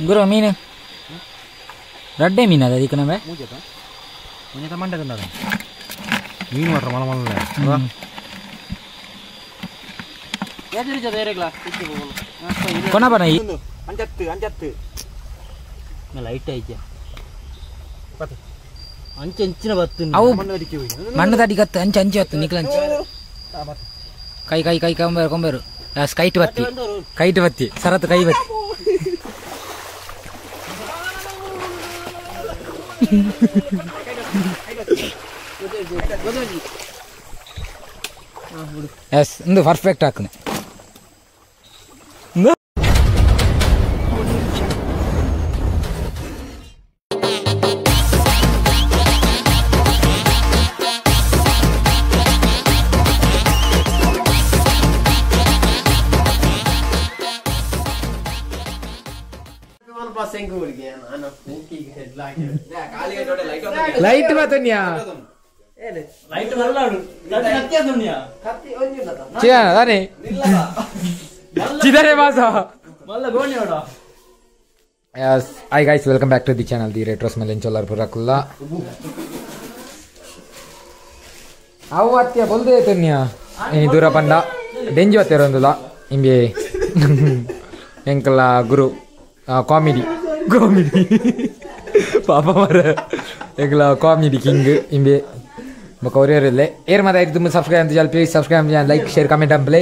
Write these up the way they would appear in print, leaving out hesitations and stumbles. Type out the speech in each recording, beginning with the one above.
ಗುರು ಮೀನು ರಡ್ಡೆ ಮೀನು ಅದ ಅದಕ್ಕೆ ನಮ್ಮೆ ಮೀನು ಮಾತ್ರ ಮಲ ಮಲ ಕೊನ ಬನ ಅಂಜತ್ತು ಅಂಜತ್ತು ಲೈಟ್ ಐತೆ ಅಂಚೆ ಅಂಚಿನ ಬತ್ತು ಅವು ಮಣ್ಣು ತಡಿ ಕತ್ತು ಅಂಚೆ ಅಂಚೆ ಹತ್ತು ನಿಕ್ಲ ಅಂಚೆ ಕೈ ಕೈ ಕೈ ಕೊಂಬೇರು ಕೊಂಬೇರು ಕೈಟ್ ಬತ್ತಿ ಕೈಟ್ ಬತ್ತಿ ಸರತ್ ಕೈ ಬತ್ತಿ ಎಸ್ ಇಂದು ಪರ್ಫೆಕ್ಟ್ ಹಾಕನೆ ಲೈಟ್ ಮಾತನ್ಯಾ ಲೈಟ್ ಬರಲಾಡು ಚಿದಾನೆ ಚಿದಾನೆ ಮಾಸ ಮಲ್ಲ ಗೋಣಿ ನೋಡ. Yes, hi guys, welcome back to the channel, the Retros Melen Cholar Purakulla. ಅವು ಅತ್ಯ ಬೊಲ್ದೆ ತುನ್ಯ ಈ ದೂರ ಪಂಡ ಡೆಂಜು ಅತ್ತಿರೊಂದುಲ ಇಂಬೆ ಎಂಕಲ ಗುರು ಕಾಮಿಡಿ ಕಾಮಿಡಿ ಪಾಪ ಮರ ಎಂಕಲ ಕಾಮಿಡಿ ಕಿಂಗ್ ಇಂಬೆ ಬೊಕ ಒರಿಯರಿಲ್ಲೆ ಏರ್ ಮಾತ ಐದು ತುಂಬ ಸಬ್ಸ್ಕ್ರೈಬ್ ಅಂತ ಜಲ್ please subscribe like share comment ಅಂಪ್ಲೆ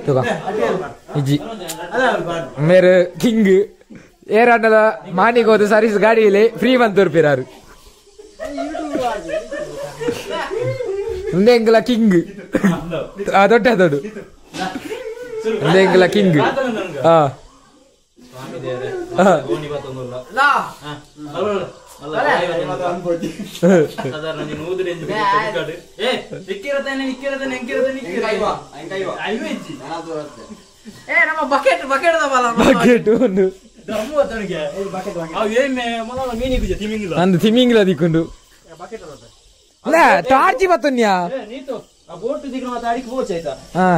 ತೂಕ ಇಜ್ಜಿ ಮೇರು ಕಿಂಗ್ ಏರಾಂಡಲ ಮಾನಿಗೆ ಹೋದ ಸರ್ವಿಸ್ ಗಾಡಿಯಲ್ಲಿ ಫ್ರೀ ಬಂತೂರ್ಪಿರಾರು ಎಂಕಲ ಕಿಂಗ್ ದೊಡ್ಡ ದೊಡ್ಡ ಎಂಕಲ ಕಿಂಗ್ ಹಾ ಬಕೆಟ್ ಒಂದು ಅಂದು ತಿಮಿಂಗಿಲ ದಿಕ್ಕೊಂಡು ಟಾರ್ಚಿ ಬತ್ತನ್ಯಾ ಹಾ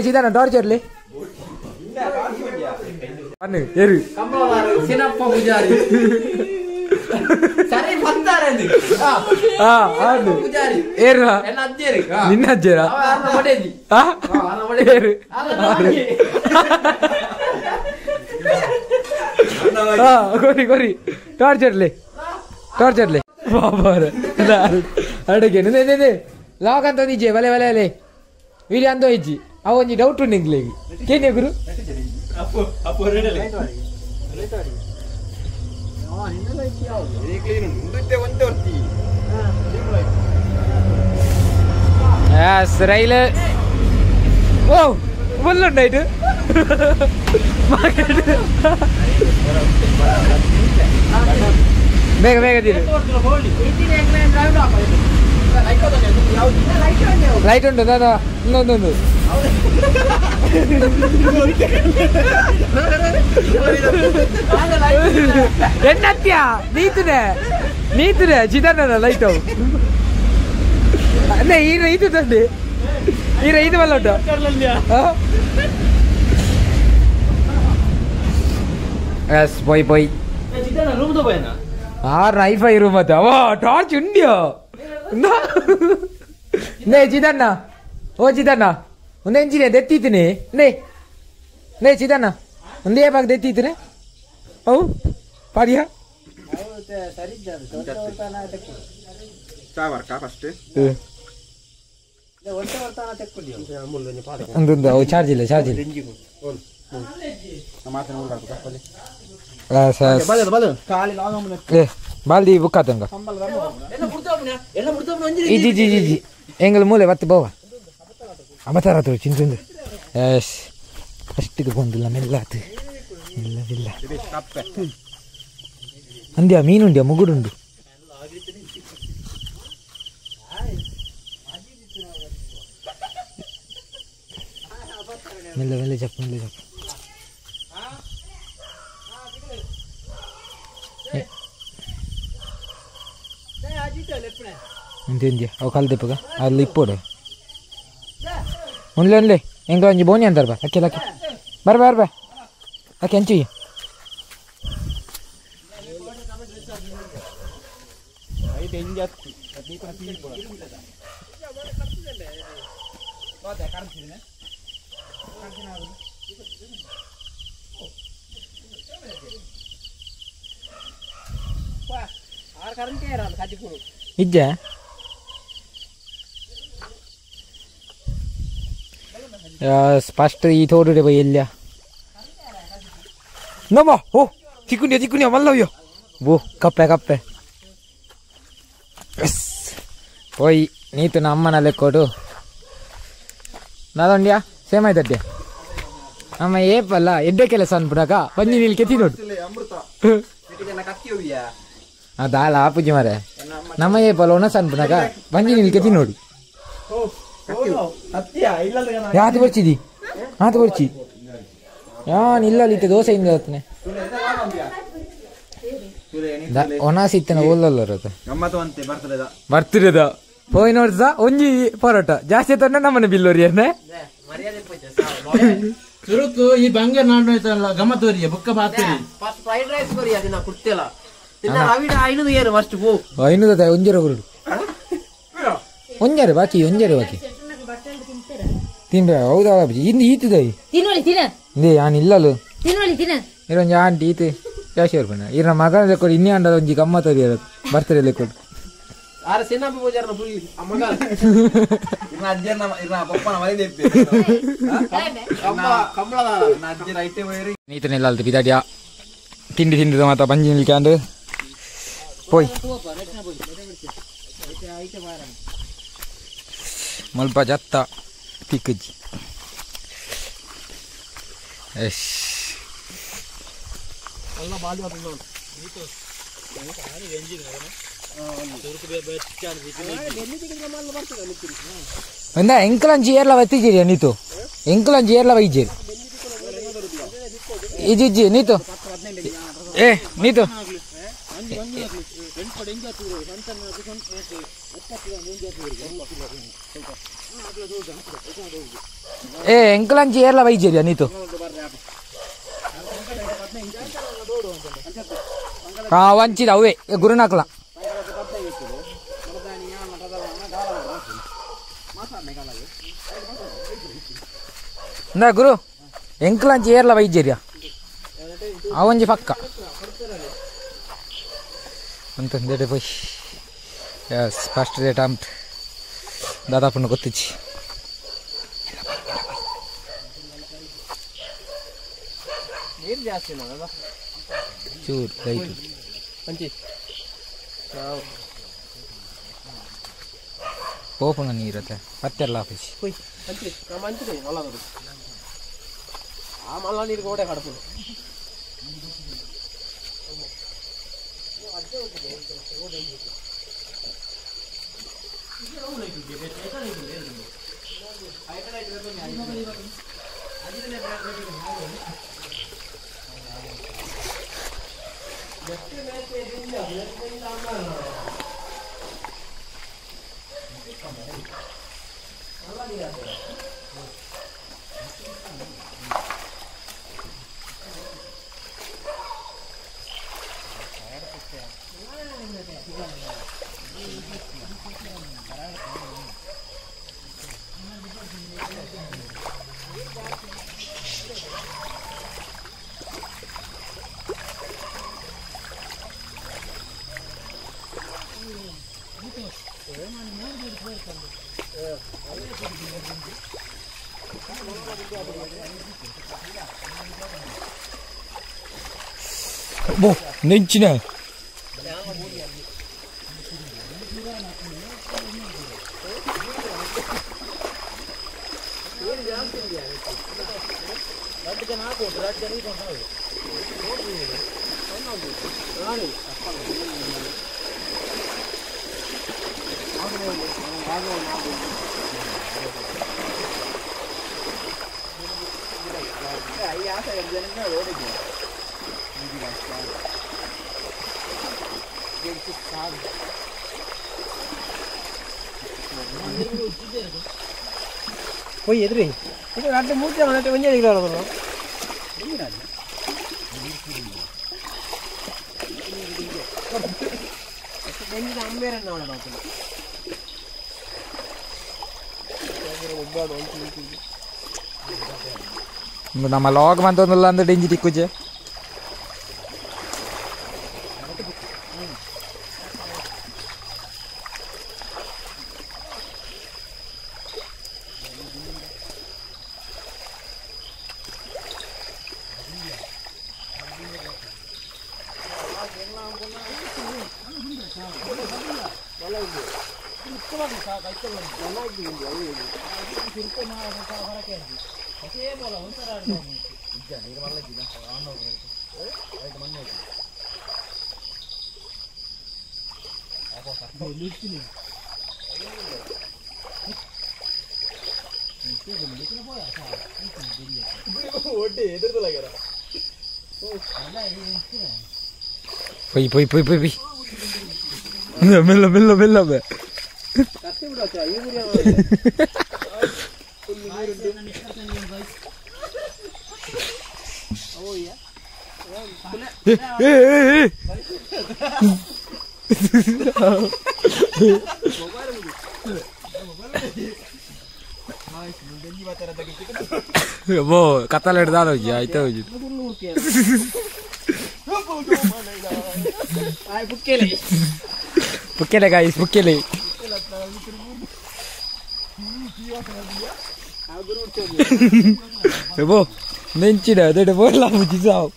ಸೀದಾ ಟಾರ್ಚ್ ಇರ್ಲಿ ಏರು ಸಿನಪ್ಪ ಪೂಜಾರಿ ಸರಿ ಬಂತಾರೆ ಪೂಜಾರಿ ಏರು ನಿನ್ನ ಅಜ್ಜೇರ ಏರು ಕೊರಿ ಕೊರಿ ಟಾರ್ಚ್ ಇರ್ಲಿ ಟಾರ್ಚ್ ಇರ್ಲಿ ಅಡುಗೆ ಲಾಕ್ ಅಂತ ಒಂದಿಜ್ಜೆ ಬಲೆ ಬಲೆ ಅಲೆ ವೀಡಿಯೋ ಅಂದ ಇಜ್ಜಿ ಅವ ಒಂಜಿ ಡೌಟ್ ಉಂಡು ಎಂಕ್ಲೆಗ್ ಕೇನೆ ಗುರು ಎಸ್ ರೈಲ್ ಓ ಫುಲ್ ಉಂಡಾಯ್ತು ಬೇಗ ಬೇಗ ತೀರು ಲೈಟ್ ಉಂಟು ದಾದಾ ಇನ್ನೊಂದೊಂದು ಎನ್ನತ್ಯ ನೀತುನೆ ನೀತುನೆ ಚಿದನ್ನ ಲೈಟ್ ಅವು ಅದೇ ಈರ ಇದು ತಂದೆ ಈರ ಇದು ಬಲ್ಲ ಉಂಟು ಎಸ್ ಪೋಯ್ ಪೋಯ್ ಆರ್ ಐಫೈ ರೂಮ್ ಅತ್ತ ವಾ ಟಾರ್ಚ್ ಉಂಡ್ಯೋ ನೇ ಚಿದನ್ನ ಓ ಚಿದನ್ನ ಒಂದು ಎಂಜಿನೇ ದೆತ್ತಿದ್ದೀನಿ ನೇ ನೇ ಚಿದನ್ನ ಒಂದೇ ಭಾಗ ದೆತ್ತಿದ್ದೀನಿ ಅವು ಪಾಡಿಯ ಅಂದೊಂದು ಅವು ಚಾರ್ಜ್ ಇಲ್ಲ ಚಾರ್ಜ್ ಇಲ್ಲ ಬಾಲ್ದಿ ಬುಕ್ ಆತಂಗ ಇಜಿ ಜಿ ಜಿ ಜಿ ಎಂಗಲ್ ಮೂಲೆ ಬತ್ತು ಬೋವ ಅಬತಾರ ತೋರು ಚಿಂತುಂದು ಎಸ್ ಫಸ್ಟಿಗೆ ಬಂದಿಲ್ಲ ಮೆಲ್ಲಾತು ಇಲ್ಲ ಅಂದ್ಯಾ ಮೀನುಂಡ್ಯಾ ಮುಗುಡುಂಡು ಮೆಲ್ಲ ಮೆಲ್ಲ ಜಪ್ಪ ಮೆಲ್ಲ ಜಪ್ಪ ಇಂತಿ ಅವು ಕಲ್ದಿಪ್ಪಗ ಅಲ್ಲಿ ಇಪ್ಪೋಡು ಒಂದ್ಲೆ ಒಂದ್ಲೆ ಎಂಗ ಒಂಜಿ ಬೋನಿ ಅಂತಾರ ಬಾ ಅಕ್ಕಿಲ್ಲ ಅಕ್ಕಿ ಬರ್ ಬರ್ ಬಾ ಯಾಕೆ ಅಂಚು ಇಜ್ಜ ಫಸ್ಟ್ ಈ ತೋಡುಡೆ ಬೈ ಎಲ್ಲ ನಮ್ಮ ಓ ಚಿಕ್ಕುಂಡಿಯ ಚಿಕ್ಕುಂಡಿಯ ಮಲ್ಲವ್ಯೋ ಬೋ ಕಪ್ಪೆ ಕಪ್ಪೆ ಎಸ್ ಪೋಯ್ ನೀತು ಅಮ್ಮನ ಲೆಕ್ಕೋಡು ನಾದೊಂಡ್ಯಾ ಸೇಮ್ ಆಯ್ತಡ್ಯ ನಮ್ಮ ಏಪಲ್ಲ ಎಡ್ಡೆ ಕೆಲಸ ಅನ್ಬಿಡಕ ಬಂದಿ ನೀಲ್ ಕೆತ್ತಿ ನೋಡು ದಾಲ ಆಪುಜಿ ಮಾರೆ ನಮ್ಮ ಏಪಲ್ಲ ಒಣಸ ಅನ್ಬಿಡಕ ಬಂಜಿ ನೀಲ್ ಕೆತ್ತಿ ನೋಡು ಯಾತು ಬರ್ಚಿದಿ ಆತು ಬರ್ಚಿ ಯಾನ್ ಇಲ್ಲ ಇತ್ತೆ ದೋಸೆ ಇಂದ ಒಣಸಿತ್ತನ ಓಲ್ಲಲ್ಲ ಬರ್ತಿರದ ಪೋಯ್ ನೋಡ್ಸ ಒಂಜಿ ಪರೋಟ ಜಾಸ್ತಿ ತಂಡ ನಮ್ಮನೆ ಬಿಲ್ಲೋರಿ ಅನ್ನೆ ಸುರುಕು ಈ ಬಂಗಾರ ನಾಡು ಐತಲ್ಲ ಗಮತೋರಿಯ ಬುಕ್ಕ ಬಾತರಿ ಫಸ್ಟ್ ಫ್ರೈಡ್ ರೈಸ್ ಕೊರಿ ಅದನ್ನ ಕುಡ್ತೆಲ ತಿನ್ನ ರವಿಡ ಐನದು ಏನು ಫಸ್ಟ್ ಪೋ ಐನದು ತ ಒಂಜರ ಗುರುಡು ಒಂಜರೆ ಬಾಕಿ ಒಂಜರೆ ಬಾಕಿ ತಿನ್ರೆ ಹೌದಾ ಇಂದು ಈತುದೈ ತಿನ್ನೋಳಿ ತಿನ್ನ ಇಂದೇ ಯಾನ್ ಇಲ್ಲಲು ತಿನ್ನೋಳಿ ತಿನ್ನ ಇರೊಂಜಿ ಆಂಟಿ ಈತು ಜಾಸ್ತಿ ಬರ್ಪಣ ಇರ ಮಗನ ಲೆಕ್ಕೊಡು ಇನ್ನೇ ಅಂಡ ಒಂಜಿ ಗಮ್ಮತ್ತೋರಿ ಬರ್ತಡೆ ಲೆಕ್ಕೊಡು ಆರ ಸೇನಾಪಿ ಪೂಜಾರನ ಫುಲ್ ಅಮ್ಮಗ ಇರ್ನ ಅಜ್ಜನ ಇರ್ನ ಪಪ್ಪನ ಮನೆ ದೆಪ್ಪೆ ಕಂಬಳದಾರ ಅಜ್ಜಿ ರೈಟೆ ವೈರಿ ನೀತನೆಲ್ಲ ಅಲ್ತು ಬಿದಾಡಿಯ ತಿಂಡಿ ತಿಂಡಿದ ಮಾತ ಬಂಜಿ ನಿಲ್ಕ್ಯಾಂಡು ಪೋಯ್ ಮುಲ್ಪ ಜತ್ತ ತಿಕ್ಕಜ್ಜಿ ಎಸ್ ಒಂದ ಎಂಕಲಂಜಿ ಏರ್ಲ ಬತ್ತಿದ್ದೀರಿ ನೀತು ಎಂಕಲಂಜಿ ಏರ್ಲ ಬೈಜೇರಿ ಇಜ್ಜಿ ನೀತು ಏ ನೀತು ಏ ಎಂಕಲಂಜಿ ಏರ್ಲ ಬೈಜೇರಿಯ ನೀತು ಹಾ ವಂಚಿದ ಅವೇ ಗುರುನಾಕ್ಲ ಇಂದ ಗುರು ಎಂಕಲಂಚಿ ಏರ್ಲ ಬೈಜೇರಿಯ ಅವಂಜಿ ಪಕ್ಕ ಅಂತಂದೇಡೆ ಪೋಯ್ ಎಸ್ ಫಸ್ಟ್ ರೇಟ್ ಅಂಪ್ ದಾದಾಪಣ್ಣ ಗೊತ್ತಿಚ್ಚಿ ನೀರು ಜಾಸ್ತಿ ಚೂರು ಲೈಟ್ ಮಂಚಿ ಪೋಪುನ ನೀರತ್ತೆ ಪತ್ತೆಲ್ಲ ಆಫೀಸ್ ಹೋಯ್ ಮಂಚಿ ಮಂಚಿದೆ ಮಲ್ಲ ಆ ಮಲ್ಲ ನೀರು ಗೋಡೆ ಕಡಪು ಬೋ ನೆಂಚಿನ ಹೋಯ್ ಎದ್ರಿ ಇದು ರಾತ್ರಿ ಮೂರು ಜನ ಒಂಜೆ ನಮ್ಮ ಲಾಗ್ ಮಂತೊಂದುಲ್ಲ ಅಂದ್ ಡೆಂಜಿ ತಿಕ್ಕುಜೆ ಪೊಯ್ ಪೊಯ್ ಪೊಯ್ ಪೊಯ್ ಪೊಯ್ ಮೆಲ್ಲ ಮೆಲ್ಲ ಮೆಲ್ಲ ಬೆ ಬೋ ಕತ್ತಲ ಹಿಡ್ದಾದ ಹೋಗಿ ಆಯ್ತಾ ಹೋಗಿ ಪುಕ್ಕೆಲೆ ಗಾಯ್ಸ್ ಪುಕ್ಕೆಲೆ ಬೋ ನೆಂಚಿಡ ಅದೇ ಬೋರ್ಲ ಬುಜ್ಜಿ ಸಾವು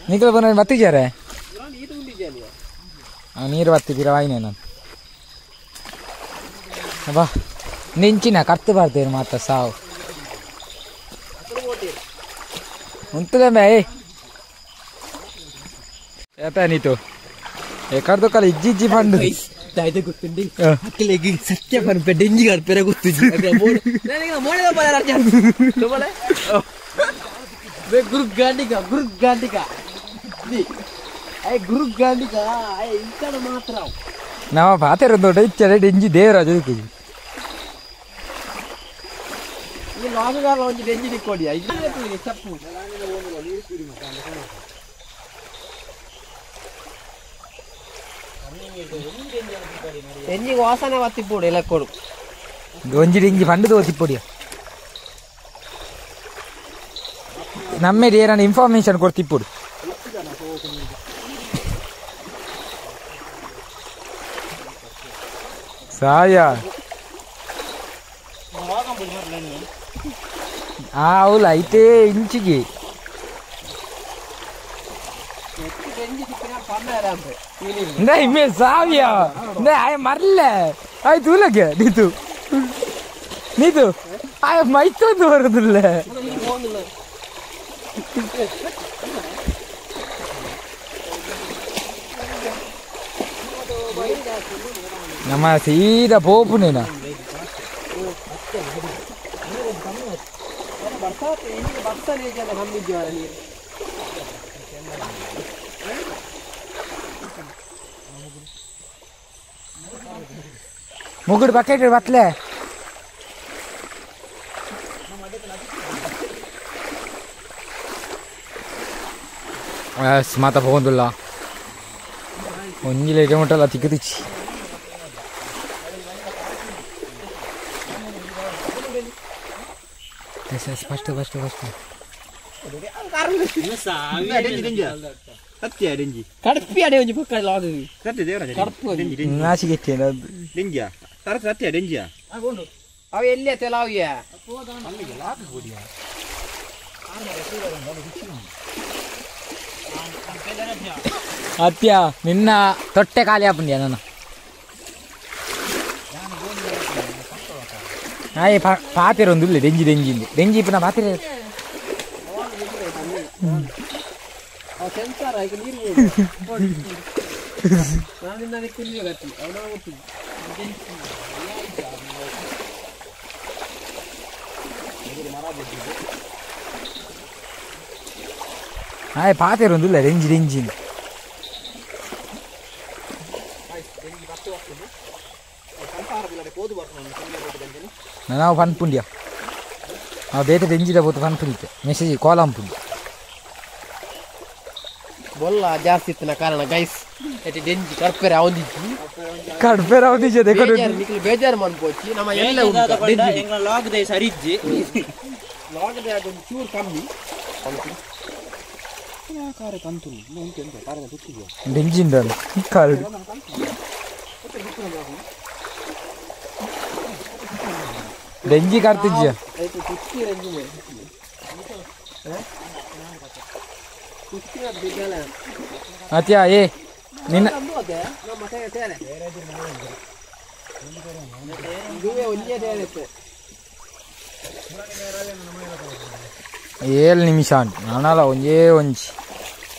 ನಿಖಲ್ ಬನ್ನ ಬತ್ತಿಜಾರೆ ನೀರು ಬತ್ತಿದ್ದೀರ ವಾಯಿನೇ ನಾನು ಬಾ ನೆಂಚಿನ ಕರ್ತು ಬರ್ತೇನೆ ಮಾತ ಸಾವು ಉಂತದೆ ಮೇ ಏತ ನೀತು ಎಕರ್ದು ಕಲ ಇಜ್ಜಿ ಇಜ್ಜಿ ಪಂಡು ದಾಯ್ದ ಗೊತ್ತುಂಡಿ ಅಕ್ಲೆಗ್ ಸತ್ಯ ಪನ್ಪೆ ಡೆಂಜಿ ಗರ್ಪೆರ ಗೊತ್ತುಜಿ ಗುರು ಗಾಂಡಿಕ ಗುರು ಗಾಂಡಿಕ ಗುರು ಗಾಂಡಿಕ ಇಂತ ಮಾತ್ರ ನಮ್ಮ ಪಾತೆರ ದೊಡ್ಡ ಇಚ್ಚರೆ ಡೆಂಜಿ ದೇವರಾಜ ಈ ಲಾಗುಗಾರ ಒಂಜಿ ಡೆಂಜಿ ದಿಕ್ಕೋಡಿ ತಪ್ಪು ಡೆಂಜಿ ವಾಸನೆ ಬತ್ತಿಪ್ಪೋಡು ಎಲ್ಲ ಕೊಡು ಒಂಜಿ ಡೆಂಜಿ ಪಂಡದು ಓತಿಪ್ಪೊಡಿಯ ನಮ್ಮ ಏನಾನ ಇನ್ಫಾರ್ಮೇಶನ್ ಕೊಡ್ತಿಪ್ಪುಡು ಸಾಯ అవులా అయితే ఇంಚಿಗೆ नहीं मैं साविया नहीं आय मरले आय तूलगे नीतू नीतू आय ಮೈತೊಂದು ಬರುದಿಲ್ಲ ನಮ್ಮ ಸೀದಾ ಪೋಪುನೇನಾ ಮುಗುಡು ಬಕೆಟ್ ಬತ್ಲೆ ಮಾತ ಪೋಂದುಲ್ಲ ಒಂಜಿ ಲೇಟ ಮುಟ್ಟಲ್ಲ ತಿಕ್ಕುದಿಚ್ಚಿ first first first ಅತ್ಯ ನಿನ್ನ ತೊಟ್ಟೆ ಖಾಲಿ ಆಪುಂಡಿಯ ನನ್ನ ಆಯ್ ಪಾತೆರ ಒಂದುಲ್ಲೆ ಡೆಂಜಿ ಡೆಂಜಿ ಡೆಂಜಿ ಇಪ್ಪನ ಪಾತೆರ ಆಯ್ ಪಾತೆರ ಒಂದುಲ್ಲೆ ಡೆಂಜಿ ಡೆಂಜಿ ನಾವು ಪನ್ಪುಂಡಿಯ ಆ ಬೇತೆ ಡೆಂಜಿದ ಪೋತು ಪನ್ಪುಂಡಿತ್ತೆ ಮೆಸೇಜ್ ಕಾಲ್ ಅಂಪುಂಡಿ ಬೊಲ್ಲ ಜಾಸ್ತಿ ಇತ್ತಿನ ಕಾರಣ ಗೈಸ್ ಎಟಿ ಡೆಂಜಿ ಕಡ್ಪೆರೆ ಅವೊಂದಿಜ್ಜಿ ಕಡ್ಪೆರೆ ಅವೊಂದಿಜ್ಜಿ ಬೇಜಾರ್ ನಿಕ್ಲು ಬೇಜಾರ್ ಮನ್ಪೊಚ್ಚಿ ನಮ್ಮ ಎಲ್ಲ ಉಂಟು ಡೆಂಜಿ ಎಂಗ್ಲ ಲಾಗ್ they ಸರಿಜ್ಜಿ log they ಅದೊಂದು ಚೂರು ಕಮ್ಮಿ ಕಾರೆ ಕಂತುನಿ ಉಂಟು ಎಂತ ಕಾರೆ ತುತ್ತಿದ್ಯಾ ಡೆಂಜಿಂದ ಕಾರು ಡೆಂಜಿ ಕಾರ್ತಿಜ್ಜ ಅತ್ಯಾ ಏ ನಿನ್ನ ಏಳು ನಿಮಿಷ ನಾನಲ್ಲ ಒಂಜೇ ಒಂಜಿ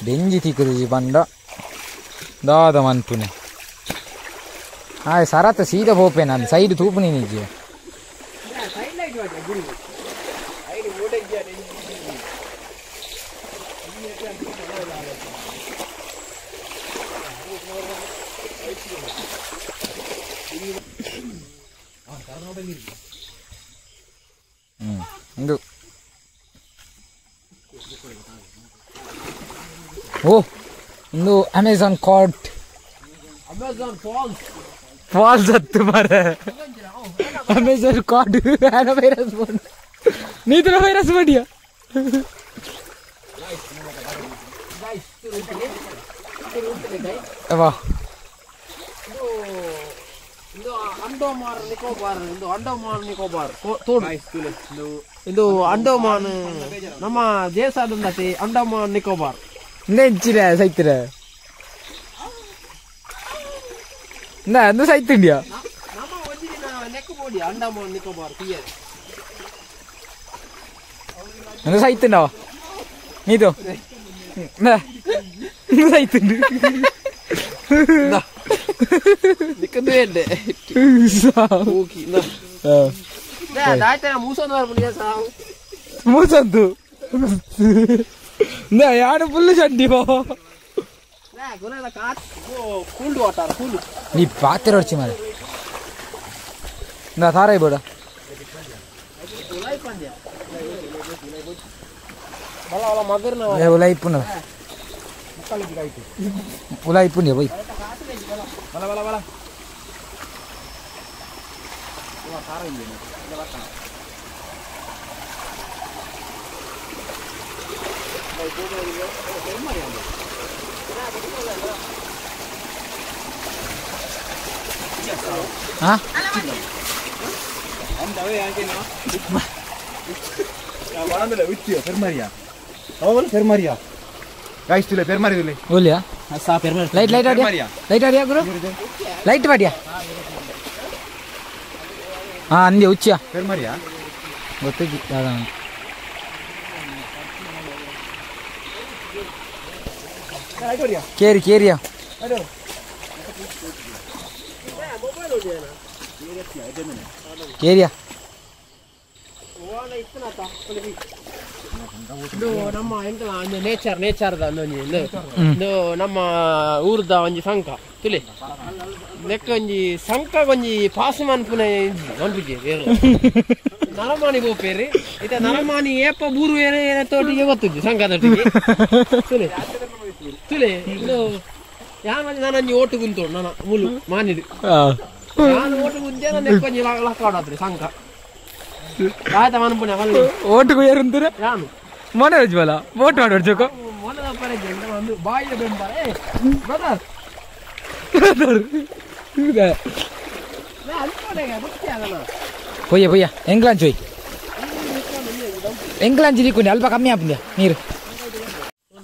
ಡೆಂಜಿ ತಿಕ್ಕುದು ಬಂಡ ದಾದ ಮನ್ಪುನೆ ಹಾಯ್ ಸರತ ಸೀದಾ ಪೋಪೆ ನಾನು ಸೈಡ್ ತೂಪುನಿ ನಿಜ ಇಂದು ಓ ಇಂದು Amazon cot Amazon falls falls ಹತ್ತು ಮಾರ Amazon cot virus phone ನೀತರ virus ಮಾಡಿಯಾ ವಾ ಇದು ಅಂಡೋಮಾನ್ ನಿಕೋಬಾರ್ ಇದು ಅಂಡೋಮಾನ್ ನಿಕೋಬಾರ್ ತೋಡು ಇದು ಅಂಡೋಮಾನ್ ನಮ್ಮ ದೇಶದಂತೆ ಅಂಡೋಮಾನ್ ನಿಕೋಬಾರ್ ನೆಂಚಿರ ಸೈತಿರ ನಾ ಸೈತಿಂಡಿಯಾ ನಮ್ಮ ಒಂಜಿ ದಿನ ನೆಕ್ ಬೋಡಿ ಅಂಡಮಾನ್ ನಿಕೋಬಾರ್ ಪಿಯರ್ ಅಂದ ಸೈತಿಂಡವ ನೀದು ಸೈತಿಂಡು ನಿಕ್ಕಂದು ಓಕೆ ದಾಯ್ತಾನ ಮೂಸೊಂದು ಬರ್ಪುಂಡು ಸಾವು ಮೂಸೊಂದು ಯಾರು ಫುಲ್ ಚಂಡಿ cool water cool ನೀ ಪಾತ್ರೆ ಹೊಡ್ಚಿ ಮಾರೆ ನಾ ತಾರಾಯಿ ಬೇಡ ಉಲಾಯಿಪುನ ಉಲಾಯಿಪುಂಡಿಯ ಬೈ ಹಾ बोलिया light light idea light idea गुरु लाइट वाडिया हां ಅಂದೆ ಉಚ್ಚಿಯ ಪೆರ್ಮರಿಯಾ ಗೊತ್ತಿಲ್ಲ ದಾದಾ ಕೇರಿ ಕೇರಿಯಾ ಕೇರಿಯಾ ಇದು ನಮ್ಮ ಎಂತ ಒಂದು ನೇಚರ್ ನೇಚರ್ದ ಒಂಜಿ ಇದು ನಮ್ಮ ಊರ್ದ ಒಂಜಿ ಸಂಕ ತುಲೆ ನೆಕ್ ಒಂಜಿ ಸಂಕ ಒಂಜಿ ಪಾಸ್ ಮನ್ಪುನ ಮನ್ಪುಜಿ ನರಮಾನಿ ಬೋಪೇರಿ ಇತ ನರಮಾನಿ ಏಪ ಬೂರು ಏನೇ ತೋಟಿಗೆ ಗೊತ್ತುಜ್ಜಿ ಸಂಕದೊಟ್ಟಿಗೆ ತುಲೆ ತುಲೆ ಇದು ಯಾನ್ ನಾನೊಂಜಿ ಓಟು ಗುಂತೋಡು ನನ್ನ ಮುಲು ಮಾನಿಡು ನಾನು ಓಟು ಗುಂತೆ ನನ್ನ ನೆಕ್ಕೊಂಜಿ ಲಕ್ಕಾಡಾತ್ರಿ ಸಂಕ ಆಯ್ತಾ ಮನ್ಪುನ ಓಟು ಯಾರು ಯಾನು ಮೊನ್ನೆ ರಜ್ವಲ ಓಟ್ ಮಾಡಿ ಹೊಡ್ಚೋಕೋ ಮೊನ್ನೆ ಒಂದು ಬಾಯಿಯ ಬೆಂಬಲ ಏ ಬ್ರದರ್ ಪೊಯ್ಯ ಪೊಯ್ಯ ಎಂಗ್ಲಾಂಚ್ ಹೋಯ್ ಎಂಗ್ಲಾಂಚ್ ದಿಕ್ಕು ಅಲ್ಪ ಕಮ್ಮಿ ಆಪುಂದ್ಯಾ ನೀರು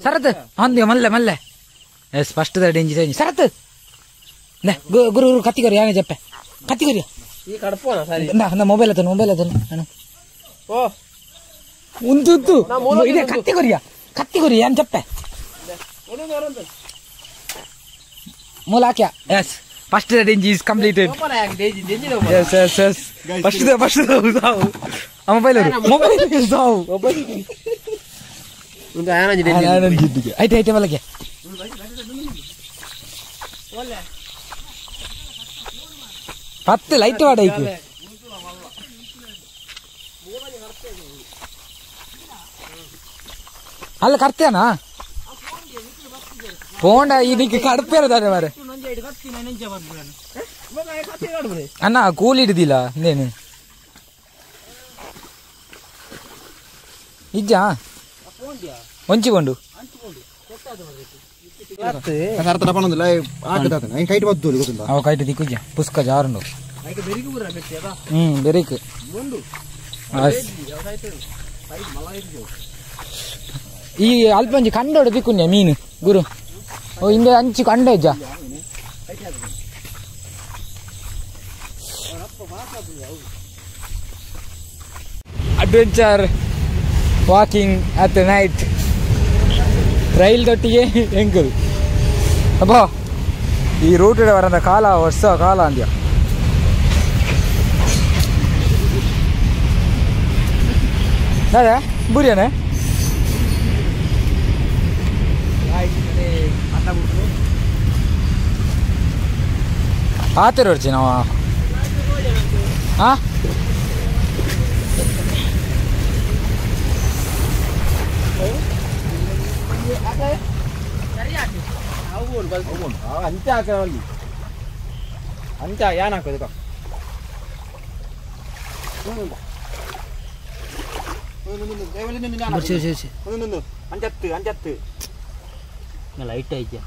ಸರತ್ ಅಂದ್ಯ ಮಲ್ಲೆ ಮಲ್ಲೆ S first the ಡೆಂಜಿ ಸರಿ ಸರತ್ ನೆ ಗುರು ಗುರು ಕತ್ತಿಕೊರಿ ಯಾನೆ ಜಪ್ಪೆ ಕತ್ತಿಕೊರಿ ಈ ಕಡಪೋನ ಸರಿ ನಾ ನಾ ಮೊಬೈಲ್ ಅತನು ಮೊಬೈಲ್ ಅತನು ನಾನು ಓ ಉಂತು ಇದೆ ಕತ್ತಿಕೊರಿಯ ಕತ್ತಿಕೊರಿ ಯಾನ್ ಜಪ್ಪೆ ಮೂಲ ಹಾಕ್ಯಾ S first the ಡೆಂಜಿ is completed. Yes yes yes first the first the ಸಾವು ಆ ಮೊಬೈಲ್ ಮೊಬೈಲ್ ಸಾವು ಒಂದು ಆನಂಜಿ ಡೆಂಜಿ ಆನಂಜಿ ಐತೆ ಐತೆ ಮಲಗೆ ಪತ್ತು ಲೈಟ್ ವಾಡೈಕು ಅಲ್ಲ ಕರ್ತೇನಾ ಪೋಂಡ ಇದಕ್ಕೆ ಕಡಪೇರದಾರೆ ಮಾರೆ ಅಣ್ಣ ಕೂಲಿ ಹಿಡ್ದಿಲ್ಲ ಇನ್ನೇನು ಇಜ್ಜಾ ಒಂಚಿಕೊಂಡು ಅವ ಕೈಟ್ ದಿಕ್ಕುಜ ಪುಸ್ಕ ಜಾರುಂಡು ಬೆರಿಕ್ ಈ ಅಲ್ಪ ಒಂಜಿ ಕಂಡೋಡು ದಿಕ್ಕುಂಜ ಮೀನು ಗುರು ಓ ಇಂದೆ ಅಂಚಿ ಕಂಡ ಇಜ್ಜ Adventure walking at the night rail ದೊಟ್ಟಿಗೆ ಎಂಕುಲ್ ಅಬ್ಬಾ ಈ ರೂಟ್ ಬರಂದ ಕಾಲ ವರ್ಷ ಕಾಲ ಅಂದ್ಯ ದಾದಾ ಬುರಿಯಾನೆ ಆತರ ಹೊರ್ಚಿ ನಾವು ಹಾಂ ಅಂಚೆ ಹಾಕಿ ಅಂಚ ಯಾನ್ ಹಾಕೋದು ಅಂಚತ್ತು ಅಂಚತ್ತು ಲೈಟ್ ಐತೆ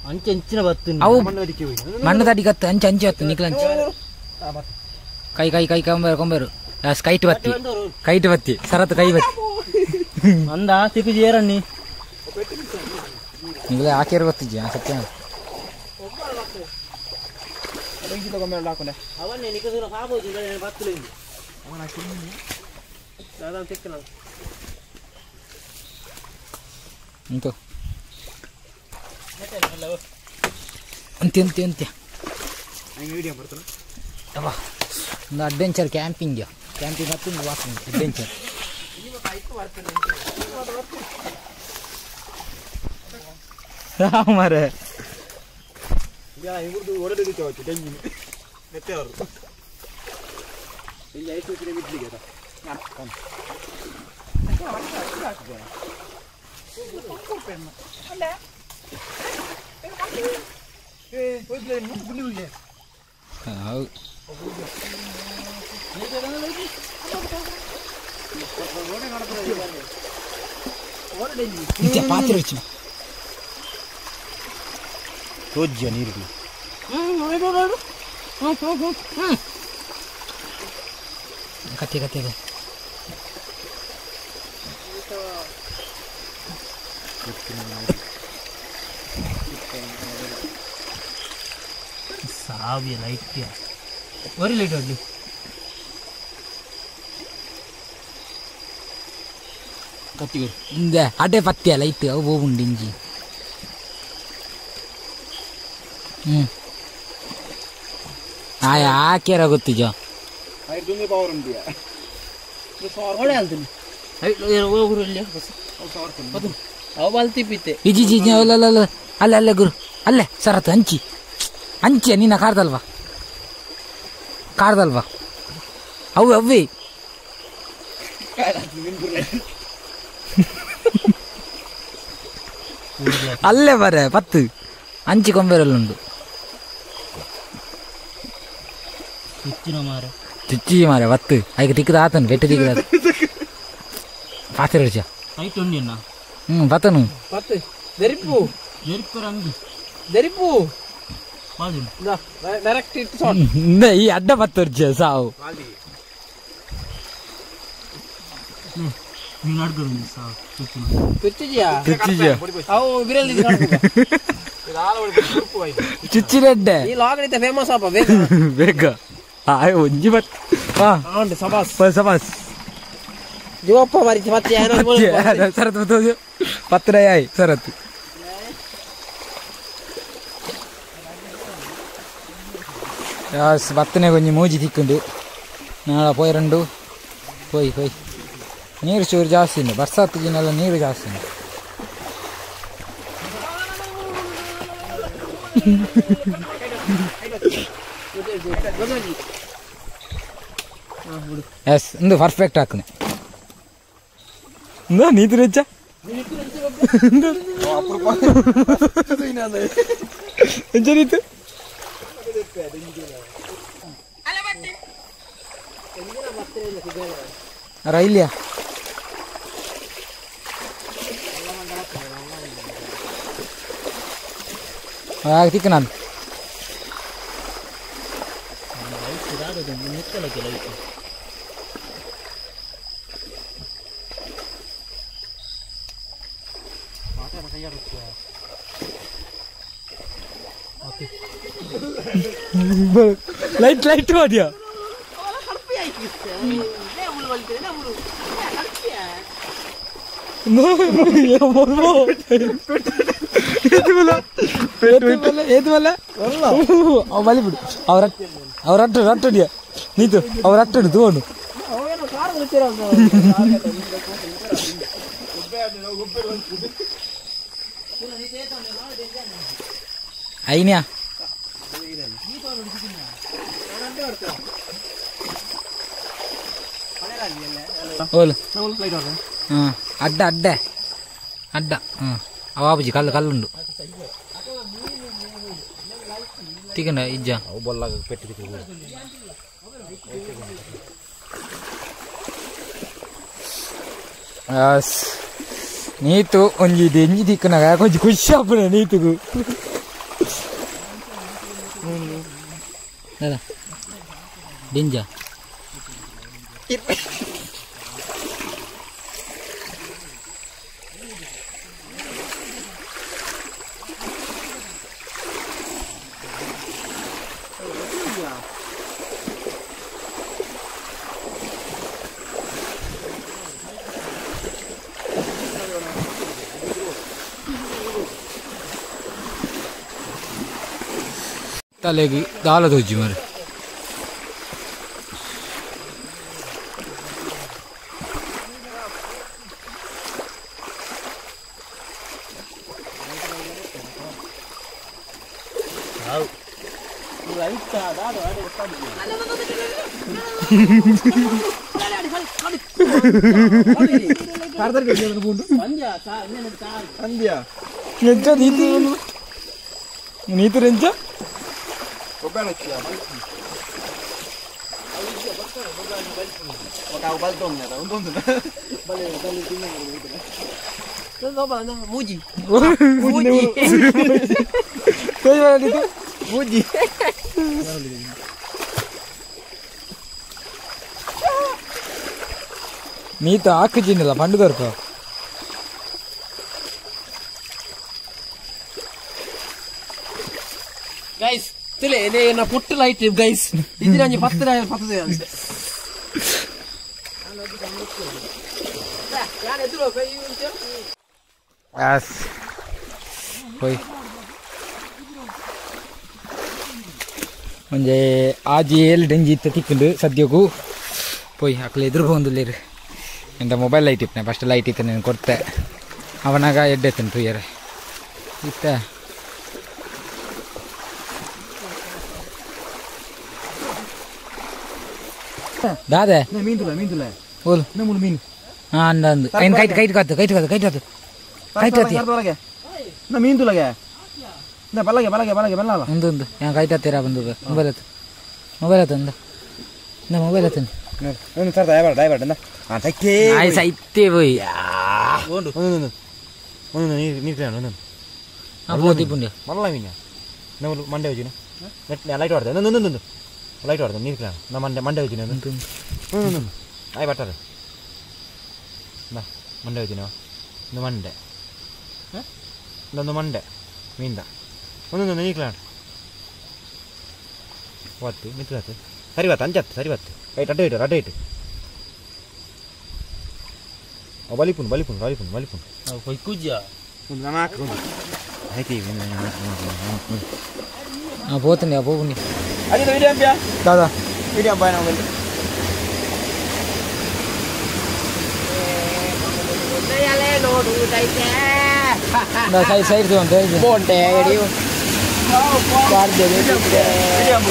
ಅಂಚೆ ಅಂಚಿನ ಬತ್ತು ಅವು ಮಣ್ಣು ತಡಿ ಕತ್ತು ಅಂಚೆ ಅಂಚೆ ಹತ್ತು ನಿಕ್ಲ ಅಂಚೆ ಕೈ ಕೈ ಕೈ ಕೊಂಬೇರು ಕೊಂಬೇರು ಕೈಟ್ ಬತ್ತಿ ಕೈಟ್ ಬತ್ತಿ ಸರತ್ತು ಕೈ ಬತ್ತಿ ಅಂದ ತಿಕ್ಕು ಏರಣ್ಣಿ ನಿಗಲೇ ಹಾಕಿರ ಬತ್ತಿಜ್ಜಿ ಸತ್ಯ ಉಂಟು ಅಂತ್ಯ ಅಂತ್ಯ ಅಂತ್ಯ ಅಬ್ಬಾ ಒಂದು adventure camping camping ಮತ್ತು ವಾಕಿಂಗ್ ಅಡ್ವೆಂಚರ್ ಮಾರೆ ಹೌದು ಪಾತ್ರೆ ವಚ್ಚು ತೋಜ್ಯ ನೀರು ಕತ್ತೆ ಕತ್ತೆ ಸಾವಿಯ ಲೈಟ್ ಒರಿ ಲೈಟ್ ಹೊಡ್ಲಿ ಕತ್ತಿಗೆ ಇಂದ ಅಡೆ ಪತ್ತಿಯ ಲೈಟ್ ಅವು ಹೋಗುಂಡು ಇಂಜಿ ಆಯ ಹಾಕ್ಯಾರ ಗೊತ್ತಿಜ ಇಜಿ ಇಜಿ ಅಲ್ಲ ಅಲ್ಲ ಅಲ್ಲ ಅಲ್ಲ ಗುರು ಅಲ್ಲೇ ಸರತ್ ಹಂಚಿ ಹಂಚಿಯ ನಿನ್ನ ಕಾರ್ದಲ್ವಾ ಕಾರ್ದಲ್ವಾ ಅವು ಅವೇ ಅಲ್ಲೇ ಬರ ಪತ್ತು ಅಂಚಿ ಕೊಂಬೇರಲ್ಲುಂಡು ಚುಚ್ಚಿ ಮಾರೆ ಪತ್ತು ಐಕ ತಿಕ್ಕದ ಆತನು ಬೆಟ್ಟ ತಿಕ್ಕದ ಪಾತ್ರೆ ರುಚ ಹ್ಞೂ ಪತ್ತನು ಈ ಅಡ್ಡ ಪತ್ತು ರುಚ ಸಾವು ಚುಚ್ಚಿರೆಡ್ಡೆ ಫೇಮಸ್ ಆಪ ಬೇಗ ಆಯ್ ಒಂಜಿ ಬತ್ ಸಬಾಸ್ ಸಬಾಸ್ ಜೋಪ್ಪ ಮರಿ ಮತ್ತೆ ಸರತ್ ಪತ್ರ ಆಯ್ ಸರತ್ ಬತ್ತನೆ ಕೊಂಚ ಮೂಜಿ ತಿಕ್ಕೊಂಡು ನಾಳೆ ಪೋಯ್ ಪೋಯ್ ಪೋಯ್ ನೀರು ಚೂರು ಜಾಸ್ತಿ ಉಂಟು ಬರ್ಸಾತ್ ದಿನೆಲ್ಲ ನೀರು ಜಾಸ್ತಿ ಉಂಟು ಎಸ್ ಇಂದು ಪರ್ಫೆಕ್ಟ್ ಹಾಕನೆ ಇಂದ ನೀತು ರೆಚ್ಚ ಎಂಚ ನೀತು ರೈಲಿಯಾ ತಿಕ್ಕ ನಾನು ಲೈಟ್ ಲೈಟ್ ಮಾಡಿಯಾ ನೀತು ಅವ್ರ ಅಟ್ಟಡು ತಗೊಂಡು ಐನ್ಯಾ ಓಲ್ ಹಾಂ ಅಡ್ಡ ಅಡ್ಡ ಅಡ್ಡ ಹಾಂ ಅವಾಬುಜಿ ಕಲ್ಲು ಕಲ್ಲುಂಡು ತಿಕ್ಕಂಡ ಇಜ್ಜ ನೀತು ಒಂಜಿ ಎಂಜಿ ತಿಕ್ಕನಾಗ ಕೊಂಚ ಖುಷಿ ಆಪುಣ ನೀತುಗು ದಾದಾ డింಜ ತಲೆಗೆ ದಾಲ ತೋಜಿ ಮರ ನೀತು ರೆಂಚ ಮೂಜಿ ಮೂಜಿ ನೀತು ಹಾಕುಜಿನಲ್ಲ ಪಂಡು ದೊರಕ ಗೈಸ್ ತುಲೆ ನ ಪುಟ್ಟ ಲೈಟ್ ಗೈಸ್ ಇದು ನಂಜಿ 10 10 ಎಸ್ ಹೋಯ್ ಒಂಜೆ ಆಜಿ ಏಳು ಡೆಂಜಿ ಇತ್ತ ತಿಕ್ಕೊಂಡು ಸದ್ಯಕ್ಕೂ ಪೋಯ್ ಅಕ್ಲೆ ಎದುರು ಬಂದುಲ್ಲೇರು ಎಂತ ಮೊಬೈಲ್ ಲೈಟ್ ಇಪ್ಪನೆ ಫಸ್ಟ್ ಲೈಟ್ ಇತ್ತ నేను ಕೊಡ್ತೆ ಅವನಾಗ ಎಡ್ಡೆತ್ತನು ತೂಯರೆ ಇತ್ತ ದಾದೆ ಮೀನ್ ತುಲ ಮೀನ್ ತುಲ ಓಲ್ ಮೂರು ಮೀನು ಹಾಂ ಅಂದ ಅಂದು ಐನ್ ಕೈಟ್ ಕೈಟ್ ಕಾತು ಕೈಟ್ ಕಾತು ಕೈಟ್ ಕಾತು ಕೈಟ್ ಕಾತಿ ನಾ ಮೀನ್ ತುಲಗೆ ನಾ ಬಲಗೆ ಬಲಗೆ ಬಲಗೆ ಬಲ್ಲಲ್ಲ ಒಂದು ಒಂದು ಯಾ ಕೈಟ್ ಹತ್ತಿರ ಬಂದು ಮೊಬೈಲ್ ಹತ್ತು ಮೊಬೈಲ್ ಹತ್ತು ಅಂದ ನಾ ಮೊಬೈಲ್ ಹತ್ತು ಒಂದು ಸರ್ ದಯಬೇಡ ದಯಬೇಡ ಅಂದ ಹಾಂ ಸೈಕೇ ಆಯ್ ಸೈತೆ ಹೋಯ್ ಒಂದು ಒಂದು ಒಂದು ನೀರು ನೀರು ಒಂದು ಹಾಂ ಪೋತಿ ಪುಂಡ್ಯ ಮಲ್ಲ ಮೀನ ನಾವು ಮಂಡೆ ಹೋಜಿನ ನೆಟ್ ಲೈಟ್ ಹೊಡ್ದೆ ಒಂದು ಒಂದು ಲೈಟ್ ಹೊಡ್ದೆ ನೀರು ಕ್ಲಾನ ನಾ ಮಂಡೆ ಮಂಡೆ ಹೋಜಿನ ಒಂದು ಒಂದು ಆಯ್ ಬರ್ತಾರೆ ನಾ ಮಂಡೆ ಹೋಜಿನ ಒಂದು ಮಂಡೆ ಒಂದು ಮಂಡೆ ಮೀನ್ದ ಒಂದೊಂದು ನೀರು ಕ್ಲಾನ್ ಒತ್ತು ಮಿತ್ರ ಸರಿ ಬತ್ತು ಅಂಚತ್ತು ಸರಿ ಬತ್ತು ರೈಟ್ ಅಡ್ಡ ಇಟ್ಟು ಅಡ್ಡ ಇಟ್ಟು ಬಲಿಪುನ್ ಬಲಿಪುನ್ ಬಲಿಪುನ್ ಬಲಿಪುನ್ ಕೊಯ್ಕುಜ್ಜಾ ಹಾಂ ಪೋತೀನಿ ಪೋಪುನಿ ಅದೇ ವಿಡಿಯೋ ಅಂಬ್ಯಾ ದಾದಾ ವಿಡಿಯೋ ಅಂಬ ನಾವು ಸೈಡ್ ಸೈಡ್ ಬೋಂಡೆ ವಿಡಿಯೋ ಅಂಬ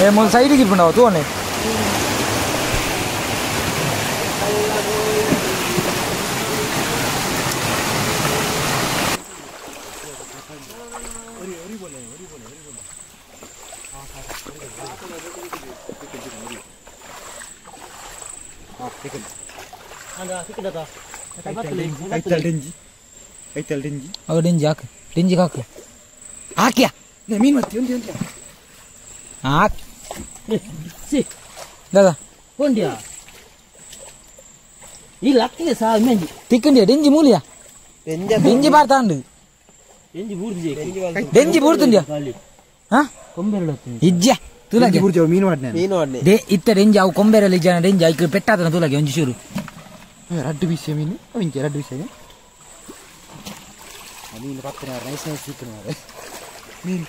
ಏ ಮೂಲ ಸೈಡಿಗೆ ಇಪ್ಪುಂಡವ ತೂವನೆ ಡೆಂಜಿ ಹಾಕು ಡೆಂಜಿಗೆ ಹಾಕು ಹಾಕ್ಯಾ ಮೀನು ಮತ್ತೆ ಒಂದು ಒಂದು ಹಾಕ್ ದಾದಾ ಕೊಂಡಿಯಾ ಇಲ್ಲ ಅಕ್ಕಿಗೆ ಸಾ ಮೆಂಜಿ ತಿಕ್ಕಂಡಿಯ ಡೆಂಜಿ ಮೂಲಿಯಾ ಡೆಂಜಿ ಬಾರ್ತಾಂಡು ಡೆಂಜಿ ಬೂರ್ದು ಡೆಂಜಿ ಬೂರ್ತುಂಡಿಯಾ ಹಾ ಕೊಂಬೆರಳು ಇಜ್ಜ ತುಲಾಗೆ ಮೀನು ಮಾಡ್ನೆ ಮೀನು ಮಾಡ್ನೆ they ಇತ್ತ ಡೆಂಜಿ ಅವು ಕೊಂಬೆರಳು ಇಜ್ಜನ ಡೆಂಜಿ ಐಕ್ ಪೆಟ್ಟಾತನ ತುಲಾಗೆ ಒಂಜಿ ಶೂರು ರಡ್ಡು ಬೀಸ ಮೀನು ಇಂಚೆ ರಡ್ಡು ಬೀಸ ಮೀನು ಪತ್ತನ ನೈಸ್ ನೈಸ್ ಸಿಕ್ಕನ ಮೀನು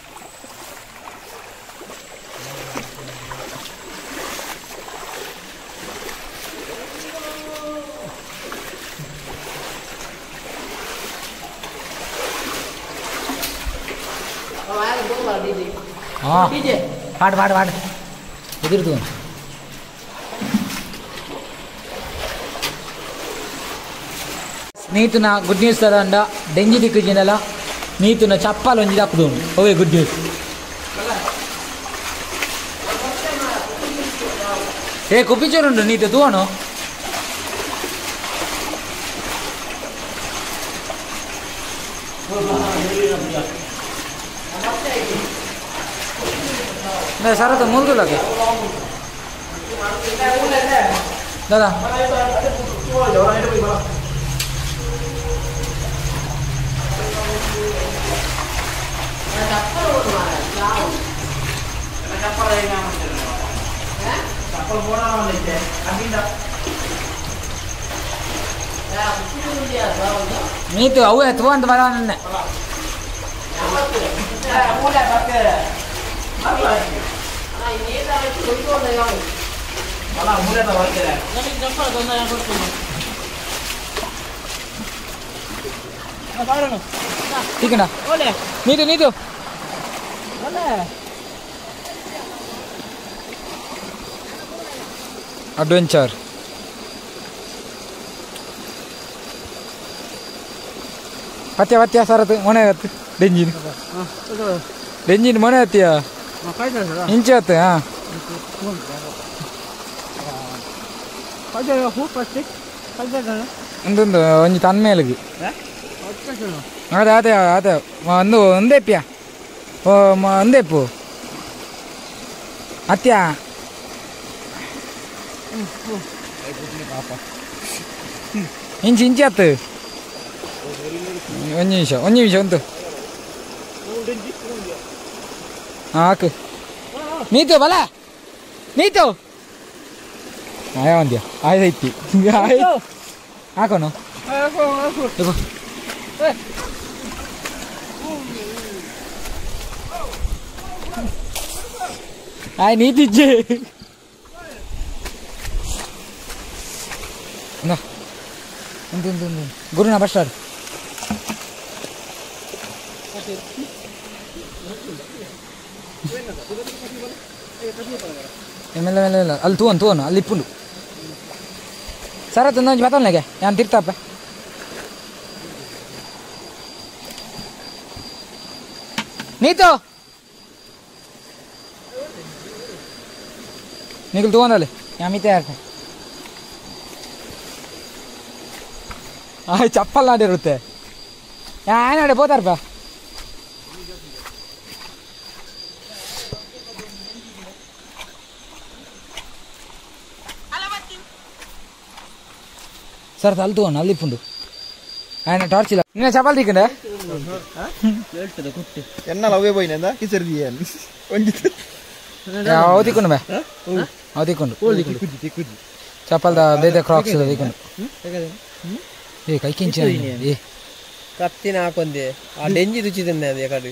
ಪಾಡು ಪಾಡು ಪಾಡು ಎದುರ್ದು ನೀತುನ ಗುಡ್ ನ್ಯೂಸ್ ತರಂಡ ಡೆಂಜಿ ದಿಕ್ಕು ಜಿನಲ ನೀತುನ ಚಪ್ಪಾಲ್ ಒಂಜಿ ದಾಕುದು ಓವೆ ಗುಡ್ ನ್ಯೂಸ್ ಏ ಕುಪ್ಪಿಚೂರುಂಡು ನೀತು ತೂವನು ಸರತ ಮೂಲ್ದುಲಗೆ ದಾದಾ ನೀತು ಅವು ಎತ್ತುವ ಅಂತ ಬರ ನನ್ನ ನೀತು ನೀತು ಅಡ್ವೆಂಚರ್ ಪತ್ಯ ಪತ್ಯ ಸರತು ಮೊನೆ ಆತು ಡೆಂಜಿನ್ ಡೆಂಜಿನ್ ಮೊನೆ ಆತಿಯಾ ಇಂಚೆ ಆತು ಹಾ ಒಂದೊಂದು ಒಂಜಿ ತನ್ಮೇಲಿಗೆ ಅದೇ ಅದೇ ಅದೇ ಒಂದು ಒಂದೇಪ್ಯ ಓ ಒಂದೇಪು ಅತ್ಯ ಇಂಚಿ ಇಂಚಿ ಆತು ಒಂದು ನಿಮಿಷ ಒಂದು ನಿಮಿಷ ಉಂಟು ಹಾಕು ನೀತು ಬಲ ನೀತು ಆಯ ಒಂದ್ಯಾ ಆಯ್ತು ಹಾಕೋನು ಆಯ್ ನೀತಿಜ್ಜೆ ಉಂಟು ಉಂಟು ಉಂಟು ಗುರುನ ಬಸ್ಟಾರ್ ಮೆಲ್ಲ ಮೆಲ್ಲ ಮೆಲ್ಲ ಅಲ್ಲಿ ತೂವನ್ ತೂವನು ಅಲ್ಲಿ ಇಪ್ಪುಂಡು ಸರ ತಂದೊಂಜಿ ಬತ್ತೊನ್ಲೆಗೆ ಯಾನ್ ತಿರ್ತಪ್ಪ ನೀತು ನಿಖಲ್ ತೂವೊಂದಲ್ಲಿ ಯಾಮಿತೆ ಯಾಕೆ ಆಯ್ ಚಪ್ಪಲ್ ನಾಡಿರುತ್ತೆ ನಾಡೆ ಪೋತಾರಪ್ಪ ಸರ್ ಅಲ್ಲಿ ತಗೋಣ ಅಲ್ಲಿ ಇಪ್ಪುಂಡು ఆయన ಟಾರ್ಚ್ ಇಲ್ಲ ನಿನ್ನ ಚಪಾಲ್ ತಿಕ್ಕಂಡೆ ಎನ್ನ ಲವ್ವೇ ಪೋಯಿನ ಕಿಸರ್ ದಿಯನ್ ಒಂಜಿ ಅವು ತಿಕ್ಕೊಂಡು ಬೇ ಅವು ತಿಕ್ಕೊಂಡು ಚಪಾಲ್ದ ಬೇರೆ ಕ್ರಾಕ್ಸ್ ತಿಕ್ಕೊಂಡು ಏ ಕೈ ಕಿಂಚ ಏ ಕತ್ತಿನ ಹಾಕೊಂದೆ ಆ ಡೆಂಜಿ ರುಚಿ ತಿಂದೆ ಅದೇ ಕಡೆ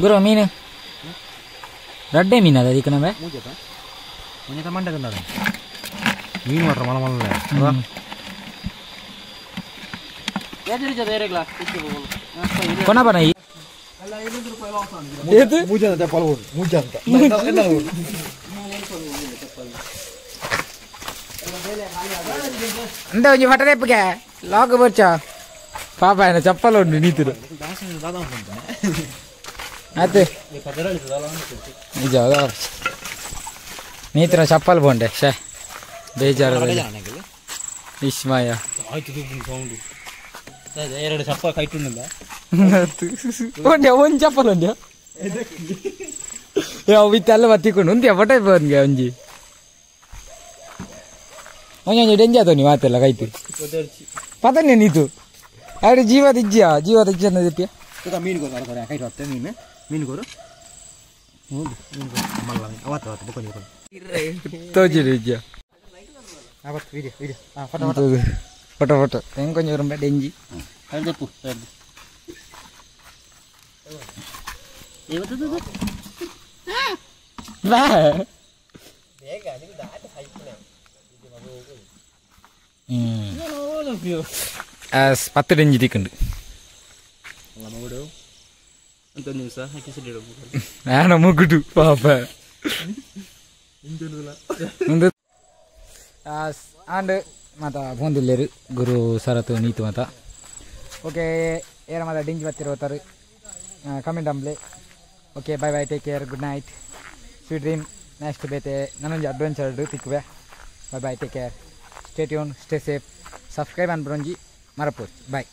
ಗುರು ಮೀನು ರಡ್ಡೆ ಮೀನು ಅದ ಅದಕ್ಕೆ ನಮ್ಮೆ ಮುಂಜೆ ಮಂಡೆ ಮೀನು ಮಾತ್ರ ಮಲ ಮಲ್ಲ ಕೊನ ಬನ ಮೂಜಂತ ಪಲವು ಮೂಜಂತ ಅಂದ ಒಂಜಿ ಫಟರೇಪ್ಗೆ ಲಾಗ್ ಬರ್ಚ ಪಾಪ ಏನ ಚಪ್ಪಲ ಉಂಡು ನೀತಿರು ಆಯ್ತು ನಿಜ ನೀತಿನ ಚಪ್ಪಲ್ ಬೋಂಡೆ ಶೇ ಬೇಜಾರು ಇಷ್ಮಾಯ ಎರಡು ಚಪ್ಪಲ್ ಕೈಟುಂಡ ಒಂಡೆ ಒಂದು ಚಪ್ಪಲ್ ಒಂಡೆ ಯಾವ ಇತ್ತೆಲ್ಲ ಬತ್ತಿಕೊಂಡು ಉಂದ್ಯ ಫೋಟೋ ಬಂದ್ಗೆ ಒಂಜಿ ಒಂಜೊಂಜಿ ಡೆಂಜ್ ಆತೋ ನೀವು ಮಾತೆಲ್ಲ ಕೈತು ಪತನೆ ನೀತು ಅರೆ ಜೀವ ತಿಜ್ಜಿಯ ಜೀವ ತಿಜ್ಜಿ ಅಂತ ತಿಪ್ಪಿಯ ಮೀನು ಕೋರು ಕೈಟ್ ಬರ್ತದೆ ಮೀನು ಮೀನು ಕೋರು ಮೀನು ಮಲ್ಲ ಅವತ್ತು ಅವತ್ತು ಬೊಕ್ಕೊಂಜಿ ಬೊಕ್ಕೊಂಜಿ ತೋಜಿರಿ ಇಜ್ಜಿಯ ಅವತ್ತು ವಿಡಿಯೋ ವಿಡಿಯೋ ಹಾಂ ಫೋಟೋ ಫೋಟೋ ಫೋಟೋ ಹೆಂಗೆ ಕೊಂಚ ಬರಂಬ ಡೆಂಜಿ ಬಾ ಪತ್ತು ಡೆಂಜಿ ತಿಕ್ಕುಂಡು ಆನ ಮುಗುಡು ಪಾಪ ಆಂಡ್ ಮಾತ ಫೋನ್ದಿಲ್ಲೇರು ಗುರು ಸರತು ನೀತು ಮಾತ ಓಕೆ ಏರ ಮಾತ ಡಿಂಜಿ ಬತ್ತಿರೋತಾರೆ comment Amble. Okay bye bye, take care, good night, sweet dream. Next ಬೇತೆ ನಾನೊಂದು ಅಡ್ವೆಂಚರ್ ತಿಕ್ಕುವೆ. Bye bye, take care, stay tune, stay safe, subscribe ಅನ್ಬ್ರೊಂಜಿ ಮರಪೋರ್ಚ್. ಬಾಯ್.